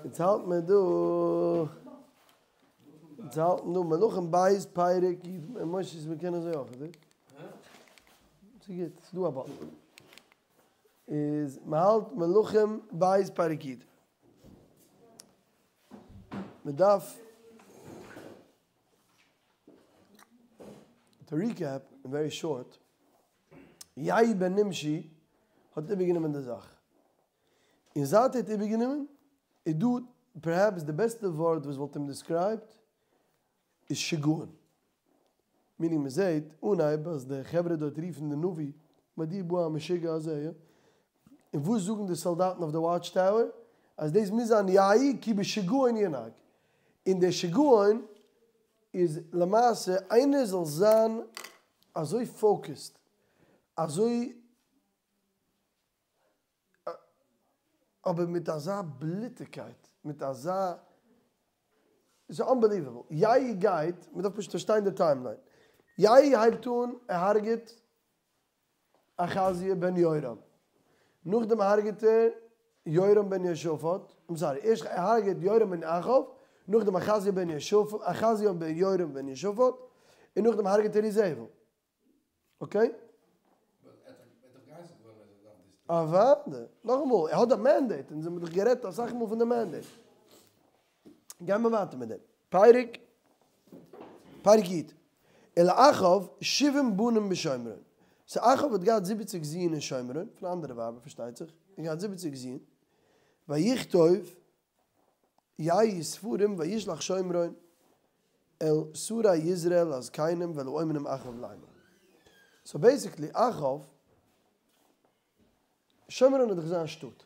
אונז האלט מיר דא, אונז האלטן דא מלכים בית פרק י, משה איז מ'קען אזוי אויך, אדער? ס'גוט, ס'דא א באטן. איז מ'האלט מלכים בית פרק י. מ'דארף טו ריקעפ אין ווערי שארט, יהוא בן נמשי האט איבערגענומען די זאך. און זייט ער האט איבערגענומען איז דא פערהעפס די בעסטע ווארט וואס וואלט אים דעסקרייבט איז שגעון. מינינג מען זעהט אנהייב אז די חברה דארט רופן די נביא מדוע בא המשוגע הזה יא? און וואס זאגן די סאלדאטן אויף די וואטש טאוער? אז דאס מוז זיין יהוא כי בשגעון ינהג. און דער שגעון איז למעשה איינער זאל זיין אזוי פאוקעסד אזוי אבער מיט אזא בלוטיגקייט, מיט אזא, ס'איז אנבעליוועבל, יהוא גייט, מ'דארף פשוט פארשטיין די טיימליין, יהוא הייבט אן, ער הרג'ט אחזיה בן יורם, נאכדעם הרג'ט ער יורם בן יהושפט, איים סארי, ערשט ער הרג'ט יורם בן אחאב, נאכדעם אחזיה בן יהושפט, אחזיה בן יורם בן יהושפט, און נאכדעם הרג'ט ער איזבל. אקעי? אוודאי. נאכאמאל, ער האט א מענדעיט, אונז האבן דאך גערעדט אסאך מאל פון די מענדעיט. גייען מיר ווייטער מיט דעם. פרק, פרק י. ולאחאב שבעים בנים בשומרון. סאו אחאב האט געהאט זיבעציג זין אין שומרון, פון אנדערע ווייבער פארשטייט זיך, ער האט געהאט זיבעציג זין. ויכתוב יהוא ספרים וישלח שומרון אל שרי יזרעאל הזקנים ואל האומנים אחריו לאמר. סאו בעסיקלי אחאב, שומרון איז דאך זיין שטאט.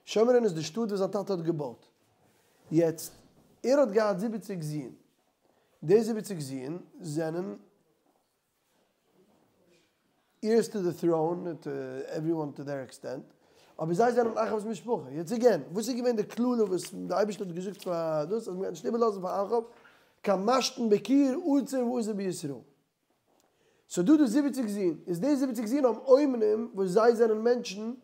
שומרון איז די שטאט וואס זיין טאטע האט געבויט. יעצט, ער האט געהאט זיבעציג זין. די זיבעציג זין זענען heirs to the throne, טו עווריוואן טו דעיר עקסטענט, אבער זיי זענען אחאב'ס משפחה. יעצט עגעין, וואס איז געווען די קללה וואס די אייבערשטער האט געזאגט פאר דאס אז מ'גייט נישט איבערלאזן פאר אחאב קיין משתין בקיר עצור ואזור בישראל. סאו דא די זיבעציג זין, איז די זיבעציג זין האבן אומנים וואס זיי זענען מענטשן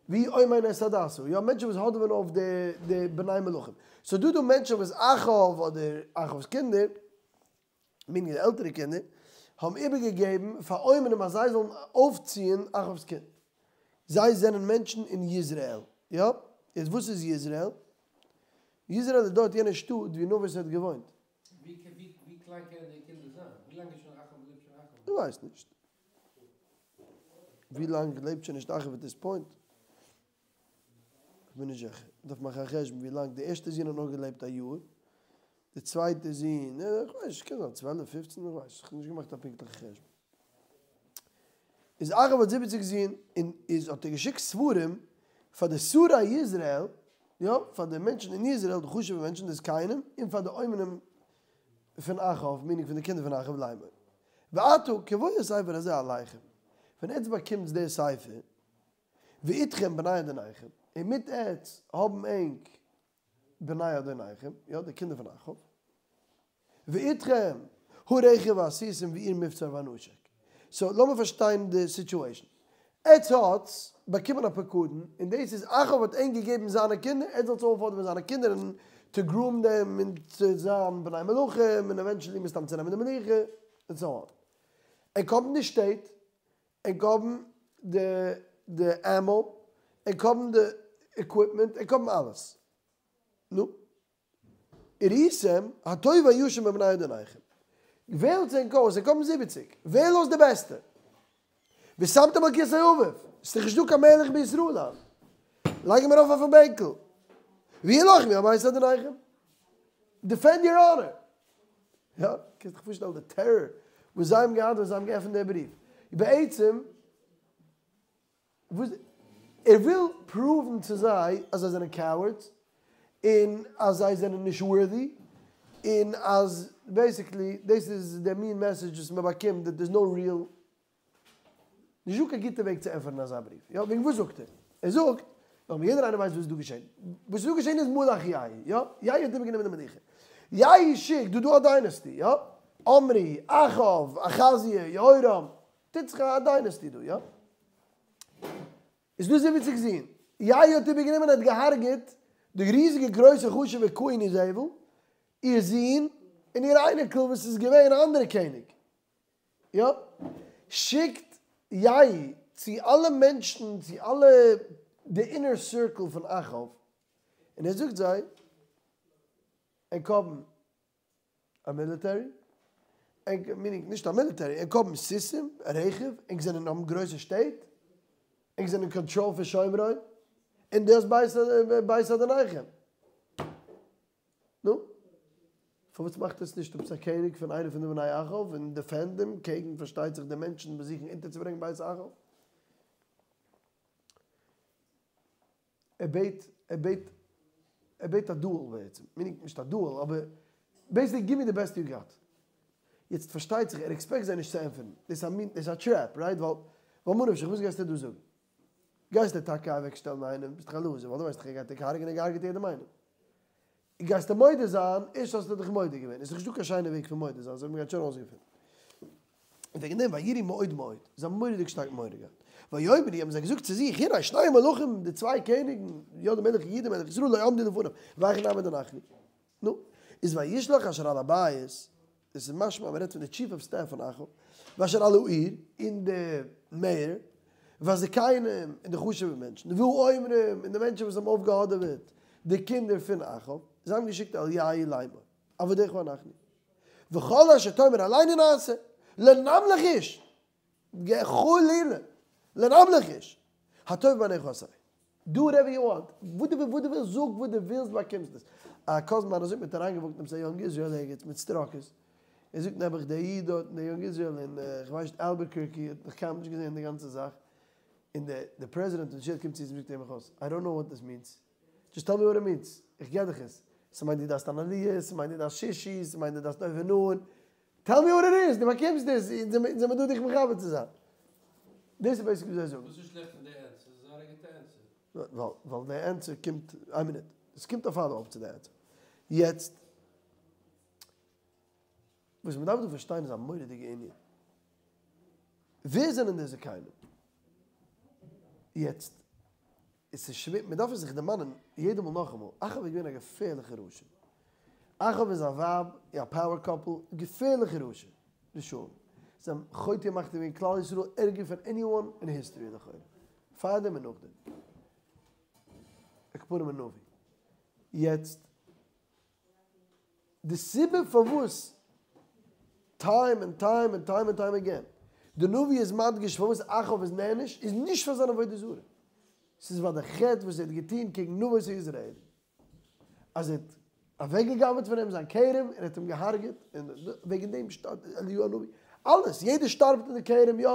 ווי אומן את עדתה, יא מענטשן וואס האדעווען אויף די די בני מלכים. סאו דא דא מענטשן וואס אחאב אדער אחאב'ס קינדער, מינינג די עלטערע קינדער, האבן איבערגעגעבן פאר אומנים אז זיי זאלן אויפציען אחאב'ס קינד. זיי זענען מענטשן אין יזרעאל. יא? יעצט וואס איז יזרעאל? יזרעאל איז דארט יענע שטאט ווי נבות האט געוואוינט. ווי קליין קענען די קינדער זיין? ווי לאנג איז שוין אחאב לעבט שוין אחאב? איך ווייס נישט. ווי לאנג לעבט שוין נישט אחאב עט דיס פוינט? כ'בין נישט זיכער. מ'דארף מאכן א חשבון ווי לאנג. די ערשטע זון האט נאר געלעבט א יאר. די צווייטע זון, איך ווייס נישט, קען זיין צוועלף, פופצן, איך ווייס נישט. כ'האב נישט געמאכט א פונקטליכע חשבון. איז אחאב האט זיבעציג זין, און איז האט ער געשיקט ספרים פאר די שרי יזרעאל, יא, פאר די מענטשן אין יזרעאל, די חשוב'ע מענטשן, די זקנים, און פאר די אומנים פון אחאב, מינינג פון די קינדער פון אחאב, לאמר. ועתה כבוא הספר הזה אליכם, ווען עטץ באקומטס די ספר, ואתכם בני אדוניכם, און מיט עטץ האבן ענק בני אדוניכם, יא, די קינדער פון אחאב, ואתכם הרכב והסוסים ועיר מבצר והנשק. סאו לאמיר פארשטיין די סיטועשן. עטץ האטס באקומען א פקדון, און דאס איז אחאב האט ענק געגעבן זיינע קינדער, עטץ זאלטס אויפהאדעווען זיינע קינדער און טו גרום דעם און צו זיין בני מלכים און עווענטשעלי מסתם צו נעמען די מלוכה, און סאו אן. ענק האבן די שטעט, ענק האבן די די עמאו, ענק האבן די עקוויפמענט, ענק האבן אלעס. נו. וראיתם הטוב הישר מבני אדוניכם. וועלטס ענק אויס, ענק האבן זיבעציג, וועל אויס די בעסטע. ושמתם על כסא אביו, ס'איז דאך נישטא קיין מלך בישראל היינט. לייג אים ארויף אויפן בענקל. והלחמו על בית אדוניכם. דיפענד יור אנער. יא, קענסט דיך פארשטעלן די טעראר וואס זיי האבן געהאט ווען זיי האבן געעפנט די בריוו. בעצם וואס ער וויל פראוון צו זיי אז זיי זענען קאווארדס און אז זיי זענען נישט ווארדי און אז בעסיקלי דאס איז די מין מעסעדזש וואס מען באקומט דעט דערס נאו ריעל נישט דא קיין גוטע וועג צו ענטפערן אזא בריוו. יא, וועגן וואס זאגט ער? ער זאגט, נאכאמאל יעדער איינער ווייסט וואס איז דא געשען. וואס איז דא געשען איז מלך יהוא, יא? יהוא האט איבערגענומען די מלוכה. יהוא שיקט, דא דא א דיינעסטי, יא? עמרי, אחאב, אחזיה, יהורם, טוט זיך א דיינעסטי דא, יא? איז דא זיבעציג זין. יהוא האט איבערגענומען און האט געהארגעט די ריזיגע גרויסע חשוב'ע קווין איזבל, איר זון, און איר אייניקל וואס איז געווען א אנדערע קעניג. יא, שיקט יהוא צו אלע מענטשן, צו אלע די אינער סירקל פון אחאב, און ער זאגט זיי, ענק האבן א מיליטערי, ענק, מינינג נישט א מיליטערי, ענק האבן סוסים, רכב, ענק זענען האבן גרויסע שטעט, ענק זענען אין קאנטראל פון שומרון, און דאס בית בית אדוניכם. נו, פארוואס מאכט עס נישט עפעס א קעניג פון איינע פון די בני אחאב און דעפענד אים קעגן פארשטייט זיך די מענטשן וואס זוכן אונטערצוברענגן בית אחאב? ער בעט, ער בעט, ער בעט א דועל בעצם, מינינג נישט א דועל אבער בעיסיקלי גיוו מי די בעסט יו גאט. יעצט פארשטייט זיך ער עקספעקט זיי נישט צו ענטפערן, דאס איז א מין, דאס איז א טרעפ, רייט? ווייל ווייל ממה נפשך וואס גייסטו דא זאגן? גייסטו טאקע אוועקשטעלן איינעם? ביסט דאך א לוזער ווייל דו ווייסט דאך ער גייט דיך הרג'נען ער געהרג'עט יעדעם איינעם. גייסטו מודה זיין, ערשט האסטו דיך מודה געווען, עס איז נישטא קיין שיינע וועג פון מודה זיין, אזוי האבן מיר געהאט שוין אויסגעפונען. און וועגן דעם וייראו מאוד מאוד, זיי האבן מורא'דיג שטארק מורא געהאט. ויאמרו האבן זיי געזאגט צו זיך, הנה שני המלכים, די צוויי קעניגן, יא די מלך יהודה מלך ישראל לא עמדו לפניו, ואיך נעמוד אנחנו. נו, איז וישלח אשר על הבית, עס איז משמע אז מען רעדט פון די טשיף אוו סטעף פון אחאב, ואשר על העיר, און די מעיאר, והזקנים, און די חשוב'ע מענטשן, והאומרים, און די מענטשן וואס האבן אויפגעהאדעוועט די קינדער פון אחאב, זיי האבן געשיקט אל יהוא לאמור, עבדיך אנחנו, וכל אשר תאמר אלינו נעשה, לא נמליך איש, חלילה, לא נמליך איש, הטוב בעיניך עשה. דו וואטעווער יו וואנט, וואס דו וואס דו ווילסט, זאג וואס דו ווילסט באקומסט עס. א קאזין מיינער זאגט מיר האט אריינגעוואקט אין עפעס א יונג איזריעל ערגעץ מיט סטראקעס, ער זאגט נעבעך דער איד דארט אין די יונג איזריעל אין כ'ווייס נישט אלבעקורקי האט נאך קיינמאל נישט געזען די גאנצע זאך, און די די פרעזידענט פון די שול קומט צו אים זאגט הער מיך אויס, איי דאנט נאו וואט דיס מינס, דזשאסט טעל מי וואט איט מינס, איך געב דיך עס, ס'מיינט דו דארפסט אן עליה, ס'מיינט דו דארפסט שישי, ס'מיינט דו דארפסט אויבן אן, טעל מי וואט איט איז, דו באקומסט עס, אונז זעמיר דא דיך מכבד צו זיין. דאס איז בעיסיקלי וואס זיי זאגן. וואס איז שלעכט אין די ענסער? ס'איז זייער א גוטע ענסער. ווייל ווייל די ענסער קומט, איין מינוט, עס קומט א פאלאו אפ צו די ענסער. יעצט, וואס מ'דארף דא פארשטיין איז א מורא'דיגע ענין. ווער זענען די זקנים? יעצט, עס איז שווער, מען דארף עס זיך דערמאנען יעדע מאל נאכאמאל, אחאב איז געווען א געפערליכע רשע. אחאב און זיין ווייב, א פאוער קאפל, געפערליכע רשע, רשעים. זיי האבן חוטא ומחטיא געווען כלל ישראל ערגער פון עניוואן אין היסטארי לכאורה. פארדעם און נאכדעם. עכ"פ אין נביא. יעצט. די סיבה פארוואס טיים ענד טיים ענד טיים ענד טיים עגעין די נביא איז מדגיש פארוואס אחאב איז נענש איז נישט פאר זיין עבודה זרה, ס'איז ווייל די חטא וואס ער האט געטון קעגן נבות היזרעאלי, אז ער האט אוועקגעגנב'עט פון אים זיין כרם און ער האט אים געהארגעט, און וועגן דעם שטארבט אליהו הנביא, אלעס, יעדער שטארבט אין די כרם, יא,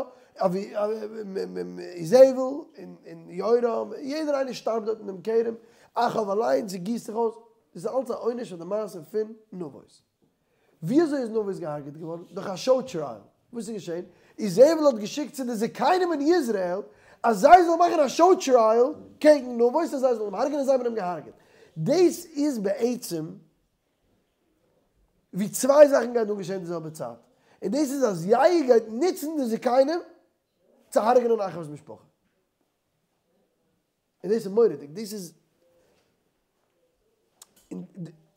איזבל און יורם, יעדער איינער שטארבט דארט אין דעם כרם, אחאב אליינס, ס'גיסט זיך אויס. דאס איז אלץ א עונש פאר די מעשה פון נבות. וויאזוי איז נבות געהארגעט געווארן? דורך א שאו טרייעל. וואס איז געשען? איזבל האט געשיקט צו די זקנים אין יזרעאל אז זיי זאלן מאכן א שאו טרייעל קעגן נבות אז זיי זאלן אים הרג'נען און זיי האבן אים געהארגעט. דאס איז בעצם ווי צוויי זאכן גייען דא געשען די זעלבע צייט. און דאס איז אז יהוא גייט נוצן די זקנים צו הרג'נען אחאב'ס משפחה. און דאס איז מורא'דיג, דאס איז, און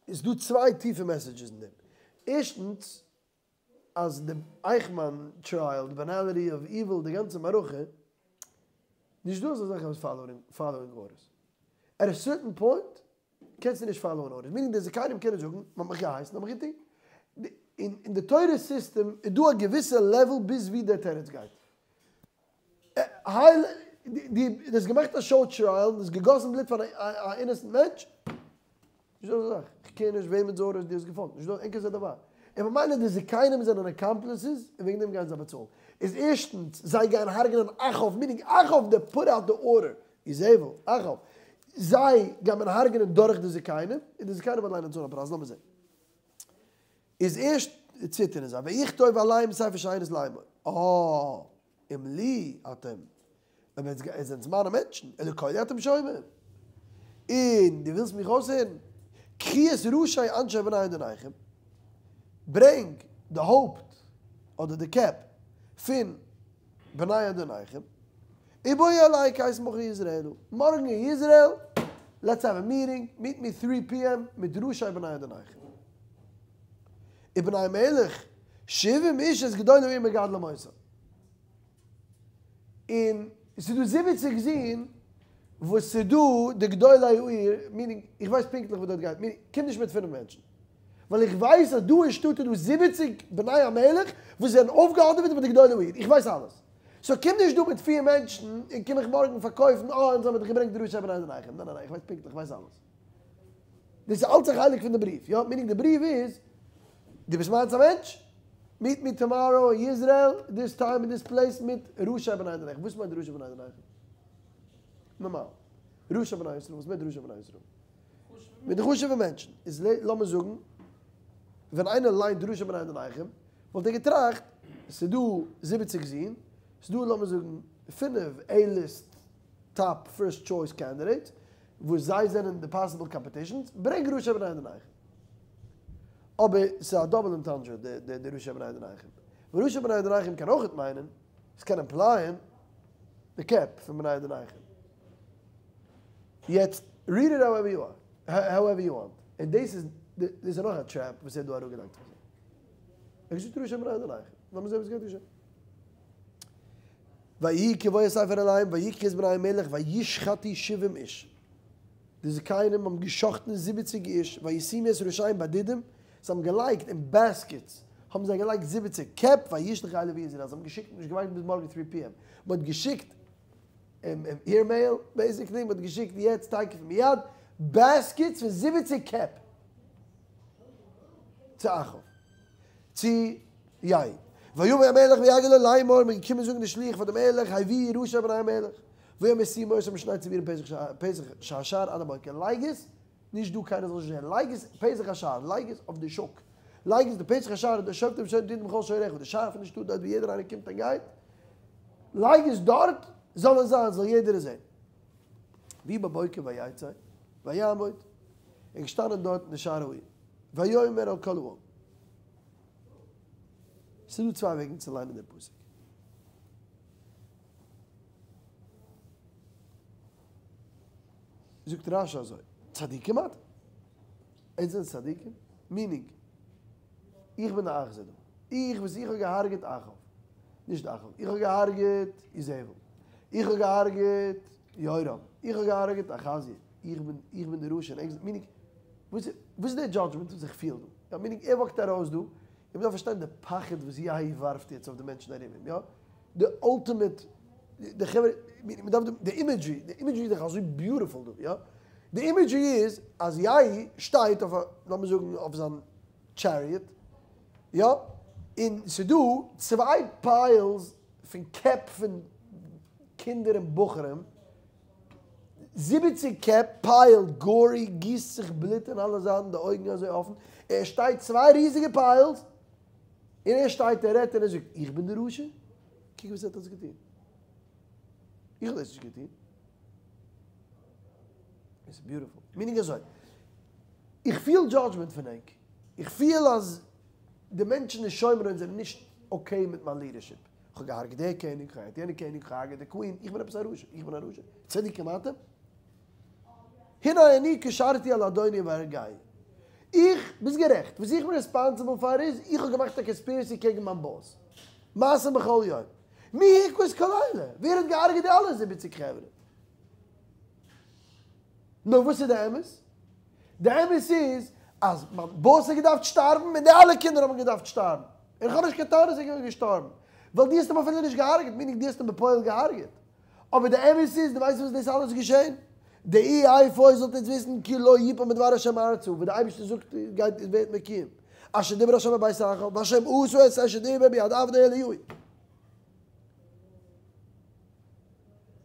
איז דא צוויי טיפע מעסעדזשעס אין דעם. ערשטנס, אז די אייכמאן טרייעל, די באנאליטי אוו איוויל, די גאנצע מערכה, נישט דא אזא זאך ווי פאלאואינג ארדערס. עט א סערטען פוינט קענסטו נישט פאלאוען ארדערס, מינינג די זקנים קענען זאגן, מען האט מיך געהייסן האב איך געטון. אין די תורה סיסטעם איז דא א געוויסע לעוועל ביז ווי דער תירוץ גייט. הייל, דו האסט געמאכט א שאו טרייעל און האסט געגאסן בלוט פאר א אינעסענט מענטש, נישט דא אזא זאך, איך קעיר נישט וועמענס ארדערס דו האסט געפאלגט, נישט דא, אין כזה דבר. און ממילא די זקנים זענען אקאמפליסעס און וועגן דעם גייען זיי באצאלן. איז ערשטנס, זיי גייען הרג'נען אחאב, מינינג אחאב דעט פוט אוט די ארדער, איזבל, אחאב, זיי גייט מען הרג'נען דורך די זקנים, און די זקנים אליין צאלן א פרייז, לאמיר זען. איז ערשט ציטערן זיי, ויכתוב עליהם ספר שארית לאמור, אה, אם לי אתם, אויב עטס זענטס מיינע מענטשן, ולקולי אתם שומעים, און דו ווילסט מיך אויסהערן, קחו את ראשי אנשי בני אדוניכם, ברענג די הויפט אדער די קעפ פון בני אדוניכם, ובואו אלי כעת מחר יזרעאלה, מארגן אין יזרעאל. לעטס העוו א מיטינג, מיט מי טרי פי עם מיט ראשי בני אדוניכם. ובני המלך שבעים איש את גדולי העיר מגדלים אותם. און ס'איז דא זיבעציג זין וואס ס'איז דא די גדולי העיר, מיענינג איך ווייס פונקטליך וואס דארט גייט, מיענינג קום נישט מיט פינף מענטשן, ווייל איך ווייס אז דא אין שטאט איז דא זיבעציג בני המלך וואס זענען אויפגעהאדעוועט ביי די גדולי העיר, איך ווייס אלעס. סאו קום נישט דא מיט פיר מענטשן און קום מיך מארגן פארקויפן אה אונז האבן דיך געברענגט די ראשי בני אדוניכם, ניין ניין ניין איך ווייס פונקטליך, איך ווייס אלעס. דאס איז אלץ א חלק פון די בריוו, יא? מיענינג די בריוו איז, דו ביסט מיינס א מענטש, מיט מי טאמאראו אין יזרעאל, דיס טיים אין דיס פלעיס מיט ראשי בני אדוניכם, וואס מיינט ראשי בני אדוניכם? נארמאל, ראשי בני ישראל, וואס מיינט ראשי בני ישראל? מיט די חשוב'ע מענטשן, איז לאמיר זאגן, ווען איינער ליינט ראשי בני אדוניכם, וואלט ער געטראכט, ס'איז דא זיבעציג זין, ס'איז דא לאמיר זאגן פינף עי-ליסט טאפ פירסט טשויס קענדידעיטס, וואס זיי זענען די פאסיבל קאמפעטישאנס, ברענג ראשי בני אדוניכם. אבער ס'איז א דאבל ענטאנדרע די ראשי בני אדוניכם. ווייל ראשי בני אדוניכם קען אויכעט מיינען, עס קען אימפלייען, די קעפ פון בני אדוניכם. יעצט ריעד איט האועווער יו האועווער יו וואנט. און דאס איז דאס איז נאך א טרעפ וואס ער האט דא אראפגעלייגט פאר זיי. ער האט געזאגט ראשי בני אדוניכם. לאמיר זען וואס גייט געשען. ויהי כבוא הספר אליהם ויקחו את בני המלך וישחטו שבעים איש. די זקנים האבן געשחטן זיבעציג איש וישימו את ראשיהם בדידים, זיי האבן געלייגט אין בעסקעטס האבן זיי געלייגט זיבעציג קעפ וישלחו אליו יזרעאל, זיי האבן געשיקט נישט געווארט ביז מארגן טרי פי עם, מען האט געשיקט עיר מעיל בעיסיקלי, מען האט געשיקט יעצט תיכף ומיד בעסקעטס פון זיבעציג קעפ צו אחאב. צו יהוא. ויבא המלך ויגד לו לאמור, מ'איז געקומען זאגן די שליח פאר די מלך, הביאו ראשי בני המלך, ויאמר שימו אותם משני צבורים פתח השער עד הבוקר, לייג עס, נישט דא קיינער זאל נישט זען, לייג עס פתח השער, לייג עס אויף די שוק, לייג עס די פתח השער, די שופטים ושופטים בכל שעריך, די שער פון די שטאט דארט ווי יעדער איינער קומט און גייט, לייג עס דארט, זאל עס זיין, זאל יעדער עס זען. ויהי בבוקר ויצא, ויעמוד, ער איז געשטאנען דארט אין די שער העיר. ויאמר אל כל העם. ס'איז דא צוויי וועגן צו ליינען די פסוק. זאגט רש"י אזוי, צדיקים אתם? עטס זענט צדיקים? מינינג, איך בין די אכזר דא. איך וואס איך האב געהארגעט אחאב. נישט אחאב. איך האב געהארגעט איזבל. איך האב געהארגעט יורם. איך האב געהארגעט אחזיה. איך בין איך בין די רשע און ענק זענען מינינג וואס וואס איז די דזשאדזשמענט וואס איך פיל דא? יא מינינג ער וואקט ארויס דא און מ'דארף פארשטיין די פחד וואס יהוא ווארפט יעצט אויף די מענטשן ארום אים יא די אלטימעט די חברה מ'דארף דא די אימעדזשרי די אימעדזשרי איז דאך אזוי ביוטיפול דא יא די אימעדזשרי איז אז יהוא שטייט אויף א לאמיר זאגן אויף זיין טשעריעט יא און ס'דא צוויי פיילס פון קעפ פון קינדער און בחורים זיבעציג קעפ, פיילד, גארי, גיסט זיך בלוט אין אלע זייטן, די אויגן אזוי אפן, ער שטייט צוויי ריזיגע פיילס, און ער שטייט ער רעדט און ער זאגט, איך בין די רשע? קוק וואס ער האט אלס געטון. איך האב דאס נישט געטון. איטס ביוטיפול. מינינג אזוי, איך פיל דזשאדזשמענט פון ענק, איך פיל אז די מענטשן אין שומרון זענען נישט אקעי מיט מיין לידערשיפ. כ'האב געהארגעט דער קעניג, כ'האב געהארגעט יענער קעניג, כ'האב געהארגעט די קווין, איך בין עפעס א רשע, איך בין א רשע, צדיקים אתם? הנה אני קשרתי על אדוני ואהרגהו. איך, ביסט גערעכט, וואס איך בין רעספאנסיבל פאר איז, איך האב געמאכט א קאנספירעסי קעגן מיין באס. מעשים בכל יום. מי הכה את כל אלה? ווער האט געהארגעט די אלע זיבעציג חברה? נו וואס איז די אמת? די אמת איז אז מיין באס האט געדארפט שטארבן און די אלע קינדער האבן געדארפט שטארבן. און איך האב נישט קיין טענות אז ער איז געשטארבן. ווייל דו האסט אים אפילו נישט געהארגעט, מיינינג דו האסט אים בפועל געהארגעט. אבער די אמת איז, דו ווייסט וואס דאס אלעס איז געשען? דעו אפוא זאלט עטס וויסן כי לא יפול מדבר השם ארצה, וואס די אייבערשטער זאגט גייט ווערט מקוים. אשר דיבר השם אל בית אחאב, והשם עשה את אשר דיבר ביד עבדו אליהו.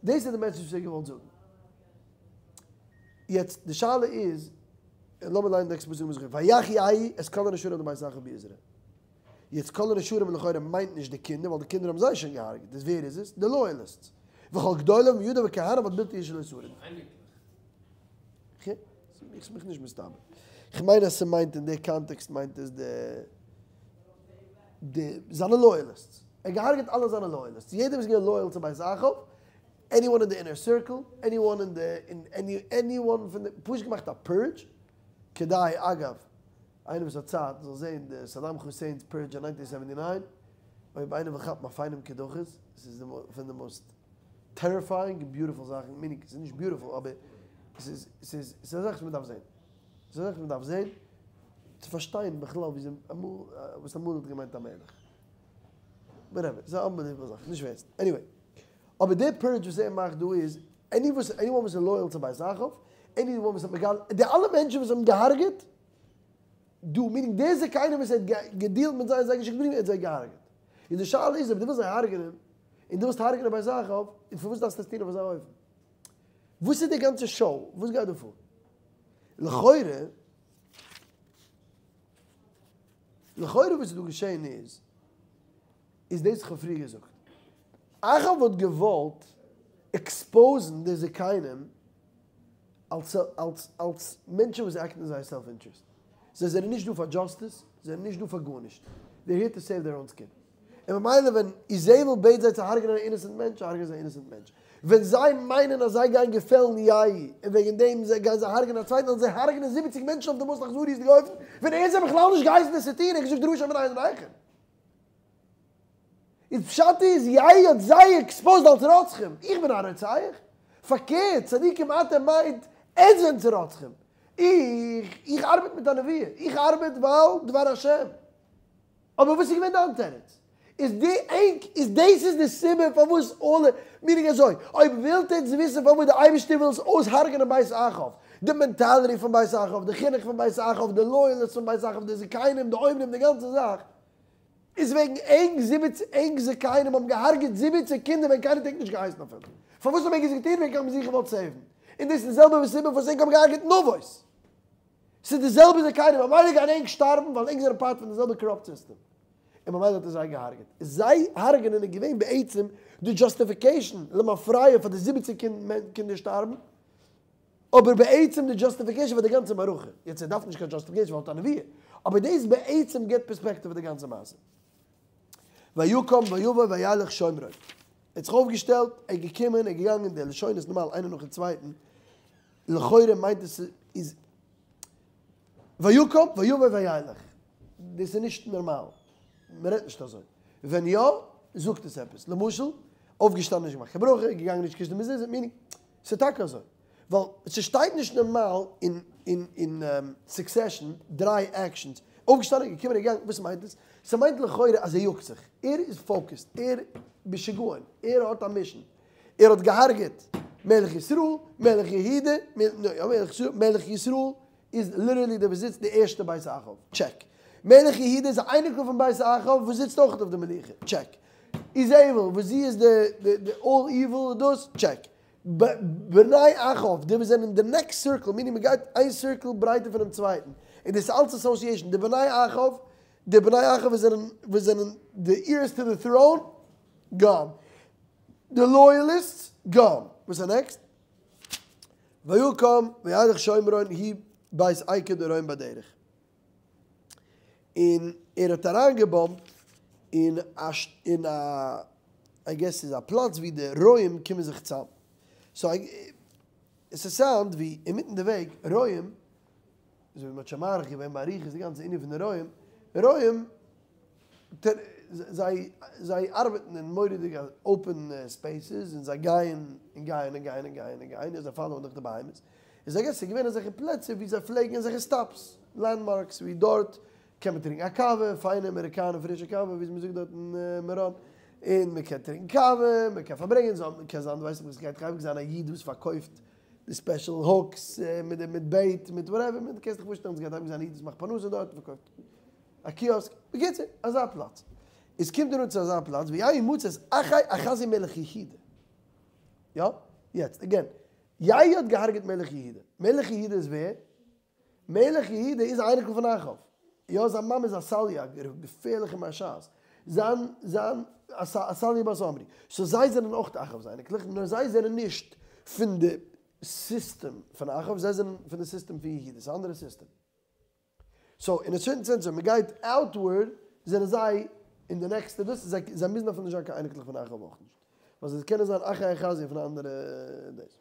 דאס איז די מעסעדזש וואס ער האט געוואלט זאגן. יעצט די שאלה איז, לאמיר ליינען די נעקסטע פסוק מזכיר, ויך יהוא את כל הנשארים לבית אחאב ביזרעאל. יעצט כל הנשארים לכאורה מיינט נישט די קינדער, ווייל די קינדער האבן זיי שוין געהארגעט, איז ווער איז עס? די לויעליסטס. וכל גדוליו מיודע וכהניו עד בלתי איש לא שרד. ס'איז מיך נישט מסתבר. כ'מיין אז ס'מיינט אין די קאנטעקסט מיינט עס די די זיינע לויעליסטס. ער האט געהארגעט אלע זיינע לויעליסטס. יעדער וואס איז געווען לויעל צו בית אחאב. עניוואן אין די אינער סירקל, עניוואן אין די, אין עני, עניוואן פון די, פשוט געמאכט א פורדזש, כדאי אגב, איינער וואס האט צייט זאל זעהן די סאדאם חוסעין'ס פורדזש אין ניינטין סעווענטי ניין, אויב איינער וויל כאפן א פיינעם קדחת, עס איז פון די מאסט טעריפייאינג און ביוטיפול זאכן, מיענינג עס איז נישט ביוטיפול אבער עס איז, עס איז, עס איז א זאך וואס מען דארף זעהן, עס איז א זאך וואס מען דארף זעהן צו פארשטיין בכלל ווי אזוי אמאל, וואס אמאל האט געמיינט א מלך. וואטעווער, ס'איז א אנבעליוועבל זאך, נישט ווערסט. עניוועי. אבער די פורדזש וואס ער מאכט דא איז, עני וואס, עניוואן וואס איז לויעל צו בית אחאב, עניוואן וואס האט מגלה, די אלע מענטשן וואס האבן געהארגעט דא, מיענינג די זקנים וואס ער האט געדילט מיט זיי און זיי געשיקט בריוון, ער האט זיי געהארגעט. און די שאלה איז אויב דו ווילסט זיי הארגענען, און דו ווילסט הארגענען בית אחאב, און פארוואס דארפסטו עס טון אויף אזא אופן? וואס איז די גאנצע שאו? וואס גייט דא פאר? לכאורה, לכאורה וואס איז דא געשען איז, איז דאס איך האב פריער געזאגט. אחאב האט געוואלט עקספאוזן די זקנים אלס אלס אלס מענטשן וואס עקטן אין זייער סעלף אינטערעסט. זיי זענען נישט דא פאר דזשאסטיס, זיי זענען נישט דא פאר גארנישט. דעיר היער טו סעיוו דעיר אוין סקין. און ממילא ווען איזבל בעט זיי צו הרג'נען א אינעסענט מענטש, הרג'נען זיי א אינעסענט מענטש. ווען זיי מיינען אז זיי גייען געפעלן יהוא, און וועגן דעם גייען זיי הרג'נען א צווייטן, וועלן זיי הרג'נען זיבעציג מענטשן אויף די מאסט אכזריות'דיגע אופן, ווען ער האט זיי בכלל נישט געהייסן עס צו טון, ער האט געזאגט ראשי בני בניכם. איז פשט איז, יהוא האט זיי עקספאוזד אלס רוצחים, איך בין א רוצח? פארקערט, צדיקים אתם מיינט עטס זענטס רוצחים, איך, איך ארבעט מיט א נבואה, איך ארבעט ווייל דבר השם. אבער וואס איז געווען דיין תירוץ? איז די ענק איז דאס איז די סיבה פארוואס אלע מיענינג אזוי אויב ווילט עטס וויסן פארוואס די אייבערשטער וויל אויסהרג'נען בית אחאב, די מענטאליטי פון בית אחאב, די חינוך פון בית אחאב, די לויעלעס פון בית אחאב, די זקנים, די עומדים, די גאנצע זאך, איז וועגן ענק זיבעציג ענק זקנים האבן געהארגעט זיבעציג קינדער ווען קיינער האט ענק נישט געהייסן אפילו. פארוואס האבן ענק עס געטון? וועגן האבן זיך געוואלט סעיוון. און דאס איז די זעלבע סיבה פארוואס ענק האבן געהארגעט נבות. ס'איז די זעלבע זקנים, ממילא גייען ענק שטארבן ווייל ענק זענען פארט פון די זעלבע קאראפט סיסטעם. און ממילא האט ער זיי געהארגעט. זיי הארגענען איז געווען בעצם די דזשאסטיפיקעישן למפרע פאר די זיבעציג קינדער שטארבן, אבער בעצם די דזשאסטיפיקעישן פאר די גאנצע מערכה. יעצט ער דארף נישט קיין דזשאסטיפיקעישן ווייל ער האט א נבואה, אבער דאס בעצם גיבט פערספעקטיוו פאר די גאנצע מעשה. ויקם ויבא וילך שומרון. ער האט זיך אויפגעשטעלט, ער איז געקומען, ער איז געגאנגען, די לשונות נארמאל איינער נאכן צווייטן, לכאורה מיינט עס איז ויקם ויבא וילך, דאס איז נישט נארמאל, מען רעדט נישט אזוי, ווען יא זאגט עס עפעס, למשל, אויפגעשטאנען נישט געמאכט קיין ברכה, געגאנגען נישט געקושט די מזוזה, מיענינג, ס'איז טאקע אזוי, ווייל ס'שטייט נישט נארמאל אין אין אין סוקסעשאן דריי עקשאנס, אויפגעשטאנען געקומען און געגאנגען, וואס מיינט עס? ס'מיינט לכאורה אז ער יאגט זיך, ער איז פאוקעסד, ער בשגעון, ער האט א מישן, ער האט געהארגעט מלך ישראל, מלך יהודה, מלך ישראל איז ליטערלי דער וואס זיצט די ערשטע בית אחאב, טשעק. מלך יהודה איז א אייניקל פון בית אחאב וואס זיצט אויך אויף די מלוכה, טשעק. איזבל וואס זי איז די די אלל איוויל דאס, טשעק. בני אחאב די וואס זענען אין די נעקסט סירקל, מיענינג מען גייט איין סירקל ברייטער פונעם צווייטן, און דאס איז אלץ אסאסיעשאן, די בני אחאב, די בני אחאב וואס זענען וואס זענען די עירס טו די טראון, גאן. די לויעליסטס גאן. וואס איז נעקסט? ויקם וילך שומרון הוא בית אקד הרועים בדרך. און ער האט אריינגעבאמפט אין א אין א איי געס ס'איז א פלאץ ווי די רועים קומען זיך צאם. סאו עס סאונד ווי אינמיטן די וועג רועים, אזוי ווי מ'האט שוין מאריך געווען באריכות די גאנצע ענין פון די רועים, רועים זיי זיי ארבעטן אין מורא'דיגע אופען ספעיסעס און זיי גייען און גייען און גייען און גייען און גייען און זיי פאלאוען דאך די בהמות, איז איי געס ס'איז געווען אזעלכע פלעצער ווי זיי פלעגן אזעלכע סטאפס, לענדמארקס ווי דארט קען מען טרינקן א קאווע, פיינע אמעריקאנע פרישע קאווע ווי מ'זאגט דארט אין מירון, און מ'קען טרינקן קאווע, מ'קען פארברענגען, קען זיין דו ווייסט נישט וואס גייט אייביג זיין א איד וואס פארקויפט די ספעשל הוקס מיט די מיט בעיט מיט וואטעווער, קענסט דיך פארשטעלן ס'גייט אייביג זיין א איד וואס מאכט פרנסה דארט און פארקויפט. א קיאסק, בקיצור, אזא פלאץ. איז קומט ער אן צו אזא פלאץ, ויהוא מצא את אחי אחזיה מלך יהודה. יא? יעצט, אגעין, יהוא האט געהארגעט מלך יהודה. מלך יהודה איז ווער? מלך יהודה איז א אייניקל פון אחאב. יא, זיין מאמע איז עתליה, א געפערליכע מרשעת. זיין, זיין, עתליה בת עמרי. סאו זיי זענען אויך אחאב'ס אייניקלעך, נאר זיי זענען נישט פון די סיסטעם פון אחאב, זיי זענען פון די סיסטעם פון יהודה. ס'איז א אנדערע סיסטעם. סאו אין א סערטען סענס ווען מ'גייט אוטווארד זענען זיי אין די נעקסטע דאס זיי זיי מוזן אפילו נישט זיין קיין אייניקלעך פון אחאב אויך נישט. ווייל זיי קענען זיין אחי אחזיה פון אנדערע דאס.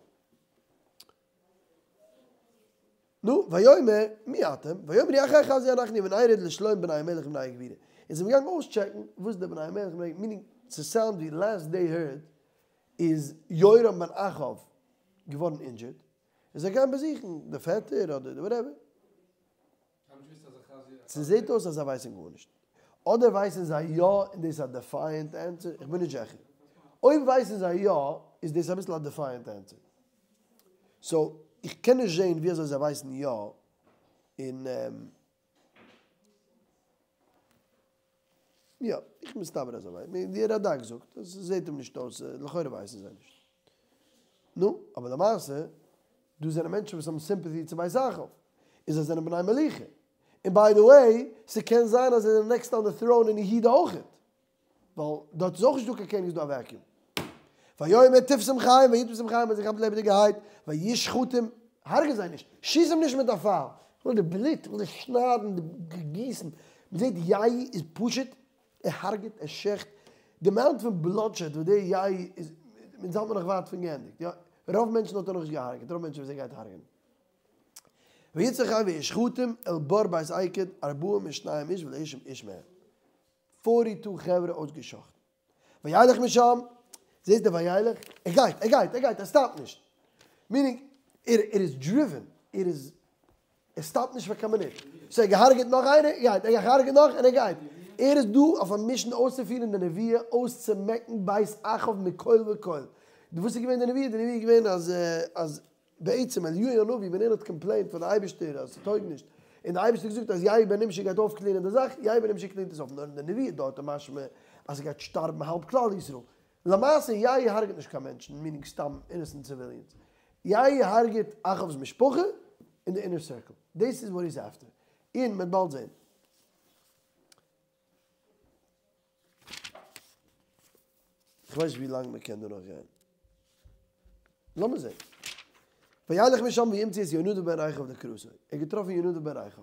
נו, ויאמר, מי אתם? ויאמרו אחי אחזיה אנחנו ונרד לשלום בני המלך ובני הגבירה. און זיי זענען געגאנגען אויסטשעקן וואס די בני המלך ובני, מיענינג, ס'סאונד ווי לעסט דעי הערד איז יורם בן אחאב געווארן אינדזשערד, און זיי גייען באזוכן די פעטער אדער די וואטעווער. ס'זעט אויס אז זיי ווייסן גארנישט. אדער ווייסן זיי יא און דאס איז א דעפייענט ענסער, איך בין נישט זיכער. אויב ווייסן זיי יא איז דאס אביסל א דעפייענט ענסער. סאו איך קען נישט זען ווי אזוי זיי ווייסן יא און יא, איך מסתבר אז זיי ווייסן, די רד"ק זאגט אז ס'זעט אים נישט אויס, לכאורה ווייסן זיי נישט. נו, אבער למעשה, דא זענען מענטשן וואס האבן סימפעטי צו בית אחאב, און זיי זענען בני מלוכה. און ביי די וועי, ס'קען זיין אז זיי זענען נעקסט אן די טראון אין יהודה אויכעט. ווייל דארט איז אויך נישט דא קיין קעניג איז דא א וועקיום. ויאמר תפשום חיים ויתפשום חיים האט זיי געכאפט לעבעדיגערהייט וישחטום, הרגע זיי נישט, שיס אים נישט מיט א פייל, איך וויל די בלוט, איך וויל די שניידן, די גיסן, מען זעט יהוא איז פשוט, ער הרגעט, ער שעכט, די אמאונט פון בלאדשעד וואס דער יהוא איז, אונז האלט מען נאך ווייט פון געענדיגט, יא, רוב מענטשן האט ער נאכנישט געהארגעט, רוב מענטשן וואס ער גייט הרגענען. ויתפשום חיים וישחטום אל בר בית עקד 42 איש ולא השאיר איש מהם. פארטי טו חברה אויסגעשאכטן. וילך משם, זעסט די וילך? ער גייט, ער גייט, ער גייט, ער סטאפט נישט. מיענינג, ער ער איז דריווען, ער איז, ער סטאפט נישט פאר קיין מינוט. סאו ער געהארגעט נאך איינער, ער גייט, ער געהארגעט נאך און ער גייט. ער איז דא אויף א מישן אויסצופירן די נביאה אויסצומעקן בית אחאב מכל וכל. וואס איז געווען די נביאה? די נביאה איז געווען אז אז בעצם אליהו הנביא ווען ער האט קאמפלעינט פאר די אייבישטער אז ס'טויג נישט, און די אייבישטער האט געזאגט אז יהוא בן נמשי גייט אויפקלינען די זאך, יהוא בן נמשי קלינט עס אויף, נאר אין די נביאה דארט איז משמע אז ס'גייט שטארבן האלב כלל ישראל. למעשה יהוא הרג'ט נישט קיין מענטשן, מינינג סתם אינעסענט סיוויליענס. יהוא הרג'ט אחאב'ס משפחה און די אינער סירקל. דאס איז וואט הי'ז עפטער. און מ'וועט באלד זען. כ'ווייס נישט ווי לאנג מ'קען דא נאך גיין. לאמיר זען. וילך משם וימצא את יונדב בן רכב לקראתו. ער האט געטראפן יונדב בן רכב.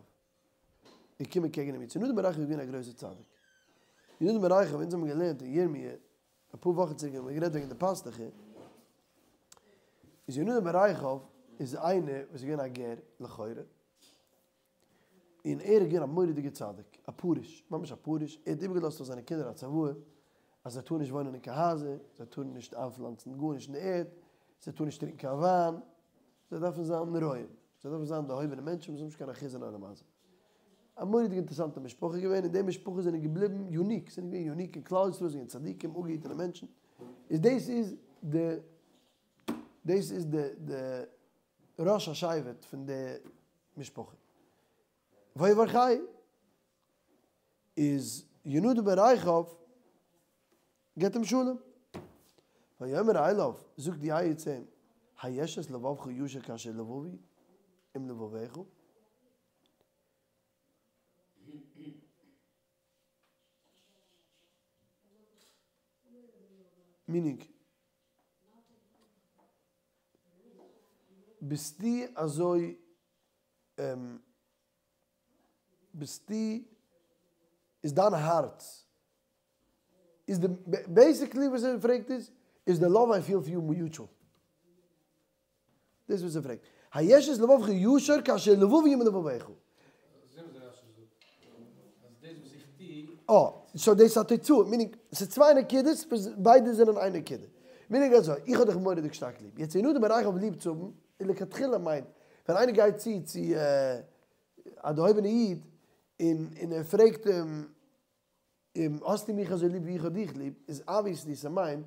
ער קומען קעגן אים. יונדב בן רכב איז געווען א גרויסער צדיק. יונדב בן רכב, אונז האבן געלערנט אין ירמיה, אפאר וואכן צוריק האבן מיר גערעדט וועגן די פאסטוכער, איז יונדב בן רכב איז איינער וואס איז געווען א גר, לכאורה, און ער איז געווען א מורא'דיגער צדיק, א פרוש, ממש א פרוש, ער האט איבערגעלאזט פאר זיינע קינדער א צוואה אז זיי טארן נישט וואוינען אין קיין הייזער, זיי טארן נישט איינפלאנצן גארנישט אין די ערד, זיי טארן נישט טרינקען קיין וויין, זיי דארפן זיין רועים, זיי דארפן זיין דערהויבענע מענטשן וואס האבן נישט קיין אחיזה אין עולם הזה. א מורא'דיג אינטערעסאנטע משפחה געווען, און די משפחה זענען געבליבן יוניק, זענען געווען יוניק אין כלל ישראל, זענען געווען צדיקים, אפגעהיטענע מענטשן, איז דאס איז די, דאס איז די די ראש השבט פון די משפחה. ויברכהו איז יונדב בן רכב געבט אים שלום. ויאמר אליו, זאגט יהוא צו אים, היש את לבבך ישר כאשר לבבי עם לבבך? מינינג. ביסטו אזוי ביסטו איז דיין הארץ איז די בעיסיקלי וואס ער פרעגט איז איז די לאוו איי פיל פאר יו מיוטשעל דאס וואס ער פרעגט היש את לבבך ישר כאשר לבבי עם לבבך. אה, סאו דאס איז א תוצאה, מינינג, ס'איז צוויי נקודות וואס ביידע זענען איין נקודה. מינינג אזוי, איך האב דיך מורא'דיג שטארק ליב. יעצט יונדב בן רכב ליב צו האבן, איז לכתחילה מיינט, ווען איינער גייט צו צו א דערהויבענע איד, און און ער פרעגט אים, אים, האסטו מיך אזוי ליב ווי איך האב דיך ליב, איז אבוויעסלי ס'מיינט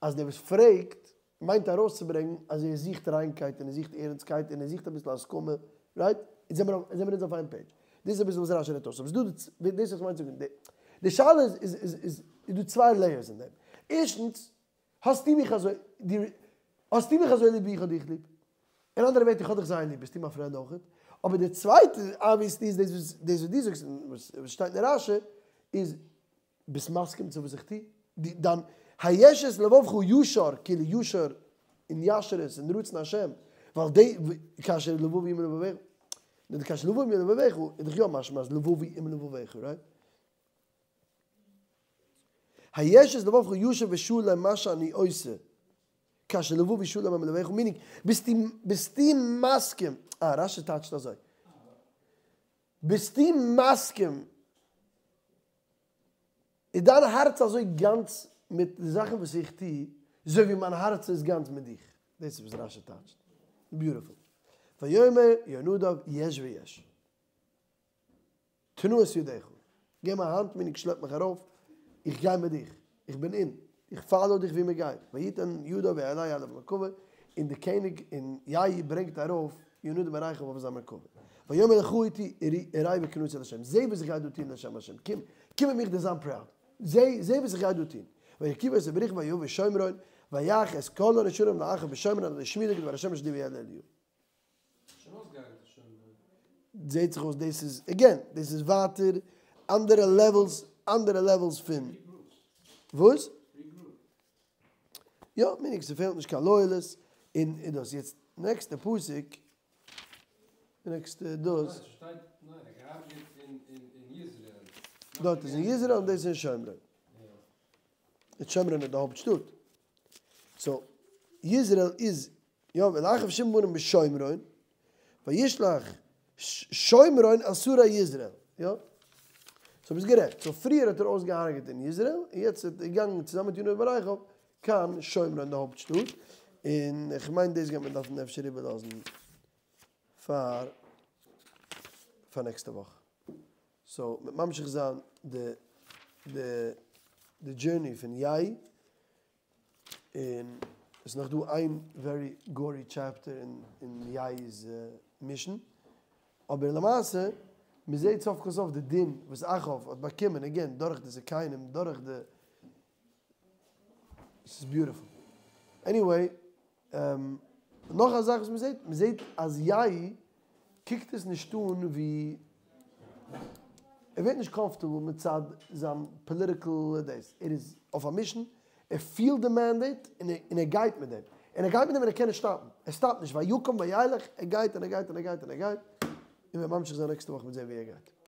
אז דער וואס פרעגט מיינט ארויסצוברענגן אז ער זוכט ריינקייט און ער זוכט ערנסטקייט און ער זוכט אביסל הסכמה, רייט? זעמער אונז אויף איין פעידזש. דאס איז אביסל וואס רשי רעדט אויס. אבער ס'איז דא, דאס וואס כ'מיין צו זאגן, די שאלה איז איז איז איז דא צוויי לעיערס אין דעם. ערשטנס, האסטו מיך אזוי, דו, האסטו מיך אזוי ליב ווי איך האב דיך ליב? אין אנדערע ווערטער, איך האב דיך זייער ליב, ביסטו מיין פרענד אויכעט? אבער די צווייטע, אבוויעסלי איז דאס וואס דאס וואס דו זאגסט און וואס שטייט אין רשי, איז ביסט מסכים צו וואס איך טו? דיין היש את לבבך ישר, כאילו ישר און ישרות און רצון השם, ווייל די כאשר לבבי עם לבבך, די כאשר לבבי עם לבבך איז דאך יא משמע אז לבבי עם לבבך, רייט? היש את לבבך ישר ושלם מה שאני עושה כאשר לבבי שלם עם לבבך, meaning, ביסטו ביסטו מסכים, אה, רשי טייטשט אזוי, ביסטו מסכים, איז דיין הארץ אזוי גאנץ מיט די זאכן וואס איך טו, אזוי ווי מיין הארץ איז גאנץ מיט דיך? דאס איז וואס רשי טייטשט. Beautiful. ויאמר יונדב יש ויש. תנה את ידך. געב מיר א האנט meaning שלעפ מיך ארויף, איך גיי מיט דיך, איך בין אין, איך follow דיך ווי מען גייט. ויתן ידו ויעלהו על המרכבה, און די קעניג און יהוא ברענגט ארויף יונדב בן רכב אויף זיין מרכבה. ויאמר לכה אתי וראה בקנאתי לה', זע וואס איך גיי דא טון לשם השם, קום, קום מיט מיך דיר זיין proud, זע, זע וואס איך גיי דא טון. וירכיבו אותו ברכבו ויבא שומרון, ויך את כל הנשארים לאחאב בשומרון עד השמידו כדבר השם אשר דיבר אל אליהו. שוין אויסגעהארגעט שוין. זעהט זיך אויס דאס איז, again, דאס איז ווייטער אנדערע levels, אנדערע levels פון. וואס? יא, meaning ס'פעלט נישט קיין loyalist, און און דאס. יעצט נעקסטע פסוק, נעקסטע דאס. דארט איז אין יזרעאל און דאס איז אין שומרון. און שומרון איז די הויפט שטאט. So, יזרעאל איז, יא, ולאחאב שבעה בנים בשומרון, וישלח שומרון אל שרי יזרעאל. יא? So ביסט גערעכט. So פריער האט ער אויסגעהארגעט אין יזרעאל, און יעצט איז ער געגאנגען צוזאמען מיט יונדב בן רכב קיין שומרון די הויפט שטאט. און איך מיין דאס גייט מען דארפן אפשר איבערלאזן פאר פאר נעקסטע וואך. So מ'וועט ממשיך זיין די די די journey פון יהוא, און עס איז נאך דא איין very gory chapter אין אין יהוא'ס mission, אבער למעשה מען זעט סוף כל סוף די דין וואס אחאב האט באקומען again דורך די זקנים דורך די, עס איז beautiful. Anyway, נאך א זאך וואס מען זעט, מען זעט אז יהוא קוקט עס נישט אן ווי, ער ווערט נישט comfortable מצד זיין political דאס, ער איז אויף א mission, ער פילט די mandate און ער גייט מיט דעם, און ער גייט מיט דעם און ער קען נישט stop ן, ער stop ט נישט, ויקם וילך, ער גייט און ער גייט און ער גייט און ער גייט, און מ'וועט ממשיך זיין נעקסטע וואך מיט זען ווי ער גייט.